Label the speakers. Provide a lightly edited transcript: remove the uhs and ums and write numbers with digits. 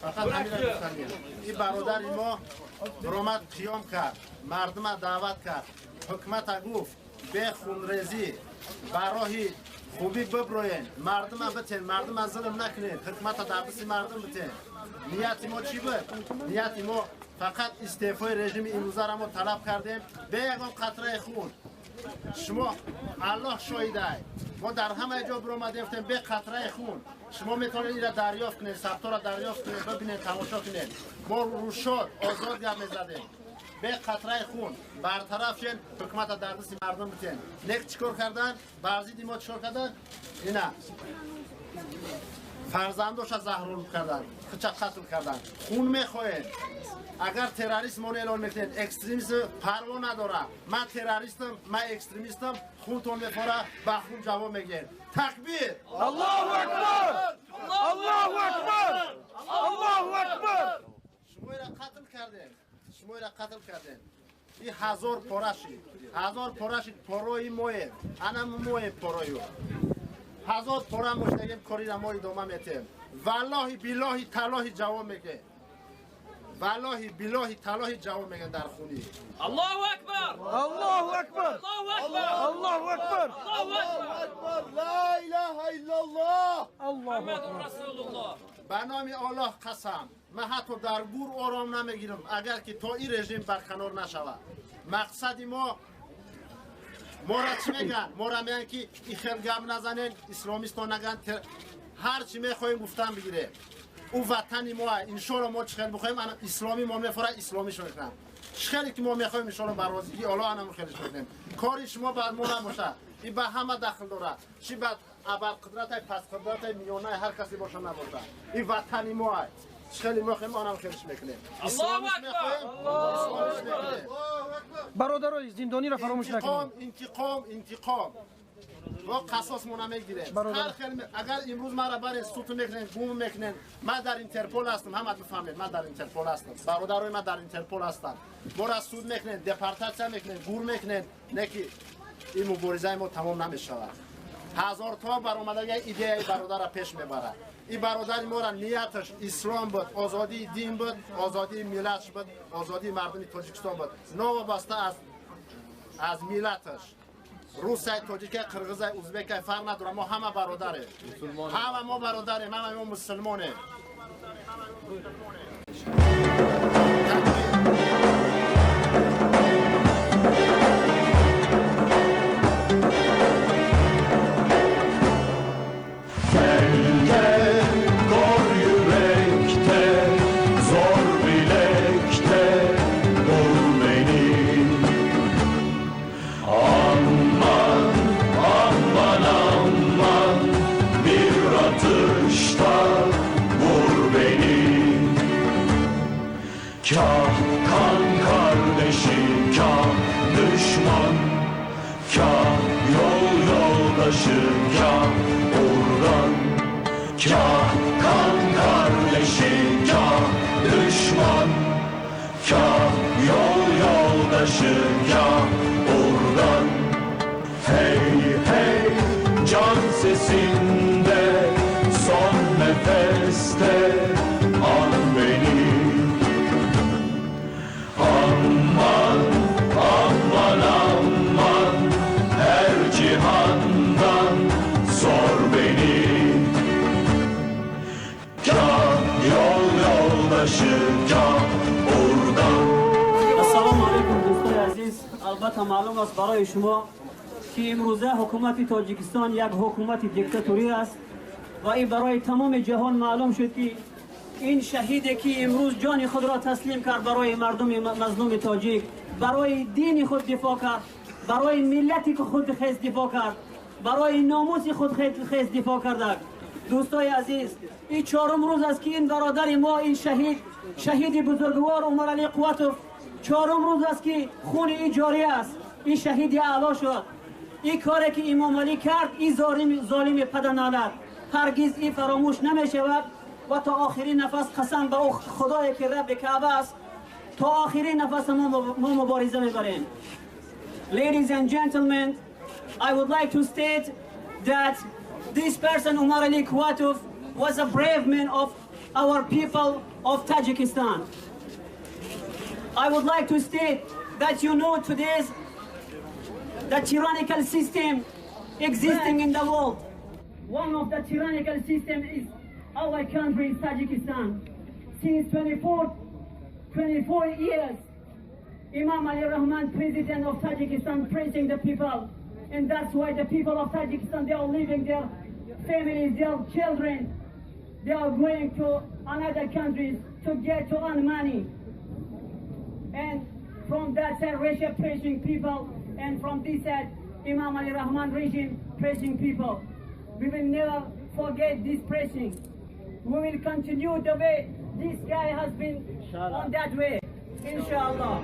Speaker 1: Фақат ҳамина гуфтанем. Ин бародари мо баромад, қиём кард, мардума даъват кард, ҳукумата гуфт: бе хунрезӣ ба роҳи хубӣ биброен, мардума битен, мардума зулм накунед, ҳукумата дар дасти мардум битен. Нияти мо чӣ буд? Нияти мо фақат истеъфои режими имрӯзаро мо талаб кардем бе ягон қатраи хун. Шумо, Аллоҳ шоҳидай, мо дар ҳамаи ҷо биромадем, гуфтем: бе қатраи хун. Шумо метавонед инро дарёфт кунед, сабтора дарёфт кунед, бибинед, тамошо кунед. Мо рӯшод, озод гап мезадем: бе қатраи хун бартараф шен, ҳукумата дар дасти мардум битен. Нек чӣ кор кардан? Бар зидди мо чӣ кор кардан? Ина фарзандоша заҳролуд кардан, хича қатл кардан. Хун мехоҳем. Агар террорист моро эълон мекунед, экстремист, парво надора. Ман террористам, ман экстремистам, хунтон мефора, ба хун ҷавоб мегӯем. Такбир!
Speaker 2: Аллоҳу акбар! Аллоҳу акбар! Аллоҳу акбар!
Speaker 1: Шуморо қатл кардем, шуморо қатл кардем. И ҳазор пора шид, ҳазор пора шид. Порои моем, ана моем порою. Ҳазор пора моштагем, корира мо идома метем. Валлоҳи, биллоҳи, таллоҳи, ҷавоб мегӯем. Валлоҳи, биллоҳи, таллоҳи, ҷавоб мегӯем дар хуни.
Speaker 3: Аллоҳу акбар!
Speaker 2: Аллоҳу акбар!
Speaker 3: Аллоҳу акбар!
Speaker 2: Аллоҳу акбар!
Speaker 3: Аллоҳу акбар!
Speaker 4: Ла илаҳа иллаллоҳ!
Speaker 2: Аллоҳу
Speaker 3: Муҳаммадун расулуллоҳ!
Speaker 1: Ба номи Оллоҳ қасам, ман ҳатто дар гур ором намегирам, агар ки то ин режим барқанор нашавад. Мақсади мо, мора чӣ мегӯянд? Мора мегӯянд, ки ин хел гап назанен, исломисто наган. Ҳар чӣ мехоҳем, гуфтан бигирем. Ӯ ватани мо, иншоалло, мо чӣ хел бихоҳем, исломӣ мо мефора, исломишо мекунам. Чӣ хеле ки мо мехоҳем, иншоалло, ба розигии Оллоҳ анам хелиш мекунем. Кори шумо ба мо набошад, ин ба ҳама дахл дорад, чӣ ба абарқудратай, пасқудратай, миёнаи, ҳар касе боша, набошад. Ин ватани мо, чӣ хеле мехоҳем, анам хелиш мекунем.
Speaker 3: Аллоҳу акбар!
Speaker 1: Исломиш мекунем.
Speaker 2: Бародарои зиндониро фаромӯш накунед.
Speaker 1: Интиқом, интиқом, мо қасос мо намегирем. Ҳар хел агар имрӯз маро барен, суту мекунен, гум мекунен, ман дар Интерпол ҳастам. Ҳама бифаҳмед, ман дар Интерпол ҳастам, бародарои ман дар Интерпол ҳастанд. Мора суд мекунен, депортатсия мекунен, гур мекунен, не ки ин муборизаи мо тамом намешавад. Ҳазорто баромадага идеяи бародарро пеш мебарад. Ин бародари мора нияташ ислом буд, озодии дин буд, озодии миллатш буд, озодии мардуми Тоҷикистон буд, новобаста аз миллаташ: русай, тоҷикай, қирғизай, узбекай, фарқ надорад. Мо ҳама бародарем, ҳама мо бародарем, ҳама мо мусулмонем.
Speaker 5: Gel kor yürekte, zor bilekte bul beni. Aman, aman, aman, bir atışta vur beni. Kah kan kardeşi, kah düşman, kah yol yoldaşı, kah urgan. Kah kan kardeşi, kah düşman, kah yol yoldaşı, kah urgan. Hey hey, can sesinde, son nefeste an beni. Aman, aman, aman, her cihandan sor beni. Kah yol yoldaşı, kah urgan.
Speaker 6: Ассалому алайкум, дӯстои азиз. Албатта, маълум аст барои шумо, ки имрӯза ҳукумати Тоҷикистон як ҳукумати диктаторӣ аст ва ин барои тамоми ҷаҳон маълум шуд, ки ин шаҳиде, ки имрӯз ҷони худро таслим кард барои мардуми мазлуми тоҷик, барои дини худ дифоъ кард, барои миллати худ хез дифоъ кард, барои номуси худ хез дифоъ карда. Дӯстои азиз, ин чорум рӯз аст, ки ин бародари мо, ин шаҳид, шаҳиди бузургвор Умаралӣ Қувватов, чорум рӯз аст, ки хуни ин ҷорӣ аст. Ин шаҳиди аъло шуд. Ин коре, ки Имомалӣ кард, ин золими паданалат, ҳаргиз ин фаромӯш намешавад ва то охирин нафас, қасам ба ӯ худое, ки рабби Каъба аст, то охирин нафас мо мубориза мебарем. Ladies and gentlemen, I would like to state that this person, Umar Ali Kuatov, was a brave man of our people of Tajikistan. I would like to state that you know today's the tyrannical system existing in the world. One of the tyrannical system is our country, Tajikistan. Since 24 years, Emomali Rahman, president of Tajikistan, praising the people. And that's why the people of Tajikistan, they are leaving their families, their children. They are going to another countries to get to earn money. And from that side, Russia pressing people, and from this side, Emomali Rahman regime pressing people. We will never forget this pressing. We will continue the way this guy has been on that way, inshallah.